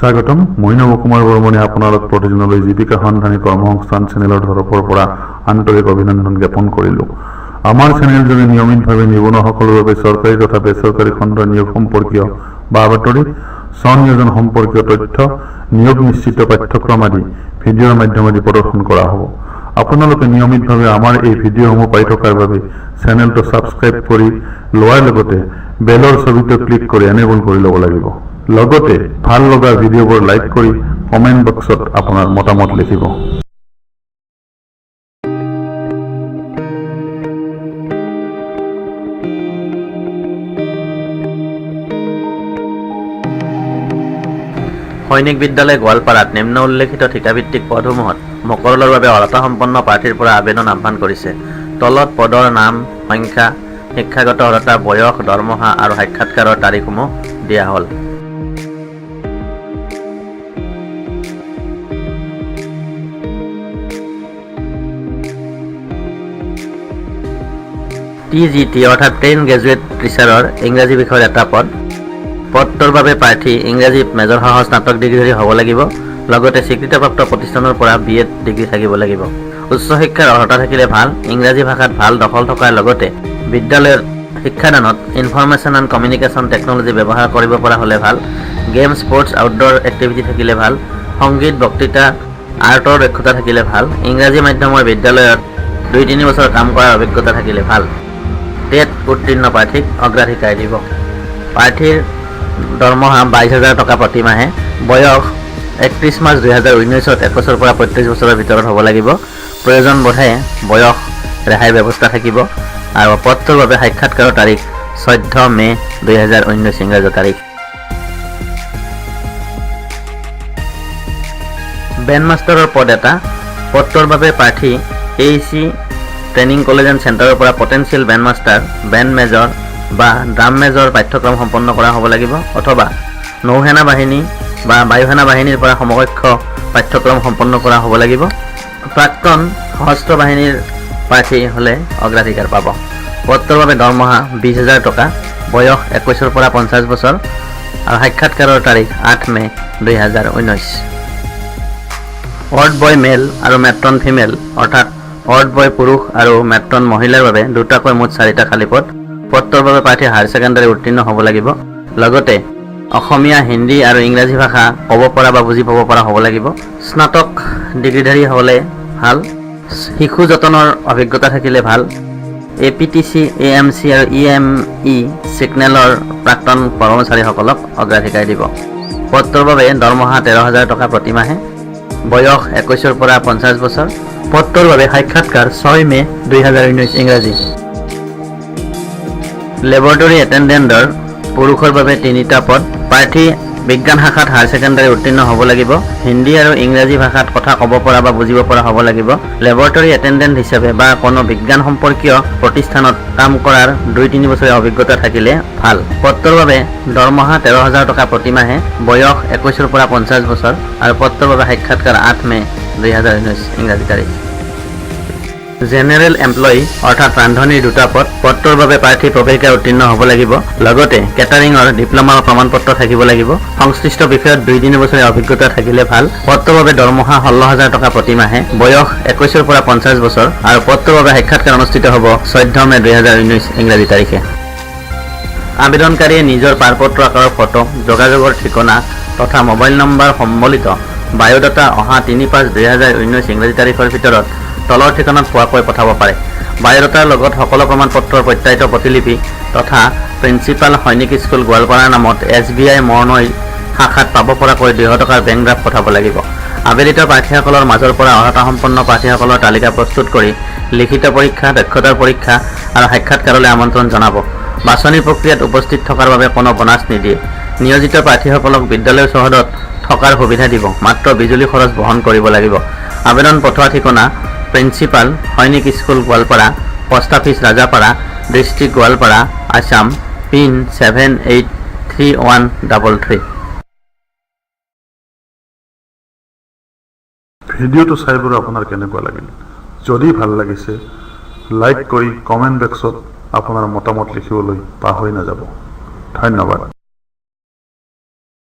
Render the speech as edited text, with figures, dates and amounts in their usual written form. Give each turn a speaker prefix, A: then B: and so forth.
A: স্বাগতম। মই নৱ কুমাৰ বৰ্মনে আপোনালোক প্ৰতিদিনলৈ জীৱিকা সন্ধানী কৰ্মসংস্থান চেনেলৰ তৰফৰ পৰা আন্তৰিক অভিনন্দন জ্ঞাপন কৰিলোঁ। আমাৰ চেনেলযোগে নিয়মিতভাৱে নিবনুৱাসকলৰ বাবে চৰকাৰী তথা বেচৰকাৰী খণ্ডৰ নিয়োগ সম্পৰ্কীয় বা বাতৰি, স্বনিয়োজন সম্পৰ্কীয় তথ্য, নিয়োগ নিশ্চিত পাঠ্যক্ৰম আদি ভিডিঅ'ৰ মাধ্যমেদি প্ৰদৰ্শন কৰা হ'ব। আপোনালোকে নিয়মিতভাৱে আমাৰ এই ভিডিঅ'সমূহ পাই থকাৰ বাবে চেনেলটো ছাবস্ক্ৰাইব কৰি লোৱাৰ লগতে বেলৰ ছবিটো ক্লিক কৰি এনেবল কৰি ল'ব লাগিব। লগতে ভাল লগা ভিডিঅ'বোৰ লাইক কৰি কমেণ্ট বক্সত আপোনাৰ মতামত লিখিব।
B: সৈনিক বিদ্যালয় গোৱালপাৰাত নিম্ন উল্লেখিত ঠিকাভিত্তিক পদসমূহত মকৰলৰ বাবে অৰ্হতাসম্পন্ন প্ৰাৰ্থীৰ পৰা আবেদন আহ্বান কৰিছে। তলত পদৰ নাম, সংখ্যা, শিক্ষাগত অৰ্হতা, বয়স, দৰমহা আৰু সাক্ষাৎকাৰৰ তাৰিখসমূহ দিয়া হ'ল। টিজিটি অৰ্থাৎ ট্ৰেইন গ্ৰেজুৱেট টিচাৰৰ ইংৰাজী বিষয়ৰ এটা পদ। পদটোৰ বাবে প্ৰাৰ্থী ইংৰাজীত মেজৰসহ স্নাতক ডিগ্ৰীধাৰী হ'ব লাগিব। লগতে স্বীকৃতিপ্ৰাপ্ত প্ৰতিষ্ঠানৰ পৰা বি এড ডিগ্ৰী থাকিব লাগিব। উচ্চ শিক্ষাৰ অৰ্হতা থাকিলে ভাল। ইংৰাজী ভাষাত ভাল দখল থকাৰ লগতে বিদ্যালয়ত শিক্ষাদানত ইনফৰমেশ্যন এণ্ড কমিউনিকেশ্যন টেকনলজি ব্যৱহাৰ কৰিব পৰা হ'লে ভাল। গেম, স্পৰ্টছ, আউটড'ৰ এক্টিভিটি থাকিলে ভাল। সংগীত, বক্তৃতা, আৰ্টৰ দক্ষতা থাকিলে ভাল। ইংৰাজী মাধ্যমৰ বিদ্যালয়ত 2-3 বছৰ কাম কৰাৰ অভিজ্ঞতা থাকিলে ভাল। টেট উত্তীৰ্ণ প্ৰাৰ্থীক অগ্ৰাধিকাৰ দিব। প্ৰাৰ্থীৰ দৰমহা 22,000 টকা প্ৰতিমাহে। বয়স 31 মাৰ্চ 2019ত 21ৰ পৰা 35 বছৰৰ ভিতৰত হ'ব লাগিব। প্ৰয়োজন বোধে বয়স ৰেহাইৰ ব্যৱস্থা থাকিব। আৰু পদটোৰ বাবে সাক্ষাৎকাৰৰ তাৰিখ 14 মে' 2019 ইংৰাজী তাৰিখ। বেণ্ড মাষ্টাৰৰ পদ এটা। পদটোৰ বাবে প্ৰাৰ্থী এইচি ট্ৰেইনিং কলেজ এণ্ড চেণ্টাৰৰ পৰা potential band master, band major বা ড্ৰাম মেজৰ পাঠ্যক্ৰম সম্পন্ন কৰা হ'ব লাগিব অথবা নৌসেনা বাহিনী বা বায়ুসেনা বাহিনীৰ পৰা সমকক্ষ পাঠ্যক্ৰম সম্পন্ন কৰা হ'ব লাগিব। প্ৰাক্তন সশস্ত্ৰ বাহিনীৰ প্ৰাৰ্থী হ'লে অগ্ৰাধিকাৰ পাব। পদটোৰ বাবে দৰমহা 20,000 টকা। বয়স 21ৰ পৰা 50 বছৰ আৰু সাক্ষাৎকাৰৰ তাৰিখ 8 মে' 2019। ৱাৰ্ড বয় মেল আৰু মেট্ৰন ফিমেল, অৰ্থাৎ ৱাৰ্ড বয় পুৰুষ আৰু মেট্ৰন মহিলাৰ বাবে দুটাকৈ মুঠ চাৰিটা খালী পদ। পদটোৰ বাবে প্ৰাৰ্থী হায়াৰ ছেকেণ্ডাৰী উত্তীৰ্ণ হ'ব লাগিব। লগতে অসমীয়া, হিন্দী আৰু ইংৰাজী ভাষা ক'ব পৰা বা বুজি পাব পৰা হ'ব লাগিব। স্নাতক ডিগ্ৰীধাৰী হ'লে ভাল। শিশু যতনৰ অভিজ্ঞতা থাকিলে ভাল। এপিটিচি, এএমচি আৰু ইএমই ছিগনেলৰ প্ৰাক্তন কৰ্মচাৰীসকলক অগ্ৰাধিকাৰ দিব। পদটোৰ বাবে দৰমহা 13,000 টকা প্ৰতিমাহে। বয়স 21ৰ পৰা 50 বছৰ। পদটোৰ বাবে সাক্ষাৎকাৰ 6 মে' 2019 ইংৰাজী। লেবৰেটৰী এটেণ্ডেণ্টৰ পুৰুষৰ বাবে তিনিটা পদ। প্ৰাৰ্থী বিজ্ঞান শাখাত হায়াৰ ছেকেণ্ডাৰী উত্তীৰ্ণ হ'ব লাগিব। হিন্দী আৰু ইংৰাজী ভাষাত কথা ক'ব পৰা বা বুজিব পৰা হ'ব লাগিব। লেবৰেটৰী এটেণ্ডেণ্ট হিচাপে বা কোনো বিজ্ঞান সম্পৰ্কীয় প্ৰতিষ্ঠানত কাম কৰাৰ 2-3 বছৰীয়া অভিজ্ঞতা থাকিলে ভাল। পদটোৰ বাবে দৰমহা 13,000 টকা প্ৰতিমাহে। বয়স 21ৰ পৰা 50 বছৰ আৰু পদটোৰ বাবে সাক্ষাৎকাৰ 8 মে' 2019 ইংৰাজী তাৰিখ। জেনেৰেল এমপ্লয়ী অৰ্থাৎ ৰান্ধনীৰ দুটা পদ। পদটোৰ বাবে প্ৰাৰ্থী প্ৰৱেশিকা উত্তীৰ্ণ হ'ব লাগিব। লগতে কেটাৰিঙৰ ডিপ্ল'মা প্ৰমাণপত্ৰ থাকিব লাগিব। সংশ্লিষ্ট বিষয়ত 2-3 বছৰীয়া অভিজ্ঞতা থাকিলে ভাল। পদটোৰ বাবে দৰমহা 16,000 টকা প্ৰতিমাহে। বয়স 21ৰ পৰা 50 বছৰ আৰু পদটোৰ বাবে সাক্ষাৎকাৰ অনুষ্ঠিত হ'ব 14 মে' 2019 ইংৰাজী তাৰিখে। আবেদনকাৰীয়ে নিজৰ পাৰপত্ৰ আকাৰৰ ফটো, যোগাযোগৰ ঠিকনা তথা মোবাইল নম্বৰ সম্বলিত বায়'ডাটা অহা 3-5-2019 ইংৰাজী তাৰিখৰ ভিতৰত তলৰ ঠিকনাত পোৱাকৈ পঠাব পাৰে। বায়'ডাটাৰ লগত সকলো প্ৰমাণপত্ৰৰ প্ৰত্যায়িত প্ৰতিলিপি তথা প্ৰিন্সিপাল, সৈনিক স্কুল, গোৱালপাৰাৰ নামত এছবিআই মৰনৈ শাখাত পাব পৰাকৈ 200 টকাৰ বেংক ড্ৰাফ্ট পঠাব লাগিব। আবেদিত প্ৰাৰ্থীসকলৰ মাজৰ পৰা অৰ্হতাসম্পন্ন প্ৰাৰ্থীসকলৰ তালিকা প্ৰস্তুত কৰি লিখিত পৰীক্ষা, দক্ষতাৰ পৰীক্ষা আৰু সাক্ষাৎকাৰলৈ আমন্ত্ৰণ জনাব। বাছনি প্ৰক্ৰিয়াত উপস্থিত থকাৰ বাবে কোনো বোনাছ নিদিয়ে। নিয়োজিত প্ৰাৰ্থীসকলক বিদ্যালয়ৰ চৌহদত থকাৰ সুবিধা দিব, মাত্ৰ বিজুলী খৰচ বহন কৰিব লাগিব। আবেদন পঠোৱা ঠিকনা: প্ৰিন্সিপাল, সৈনিক school, Goalpara, post office, Rajapara, district Goalpara, Assam, pin 783133।
A: ভিডিঅ'টো চাই বাৰু আপোনাৰ কেনেকুৱা লাগিল? যদি ভাল লাগিছে, লাইক কৰি কমেণ্ট বক্সত আপোনাৰ মতামত লিখিবলৈ পাহৰি নাযাব। ধন্যবাদ।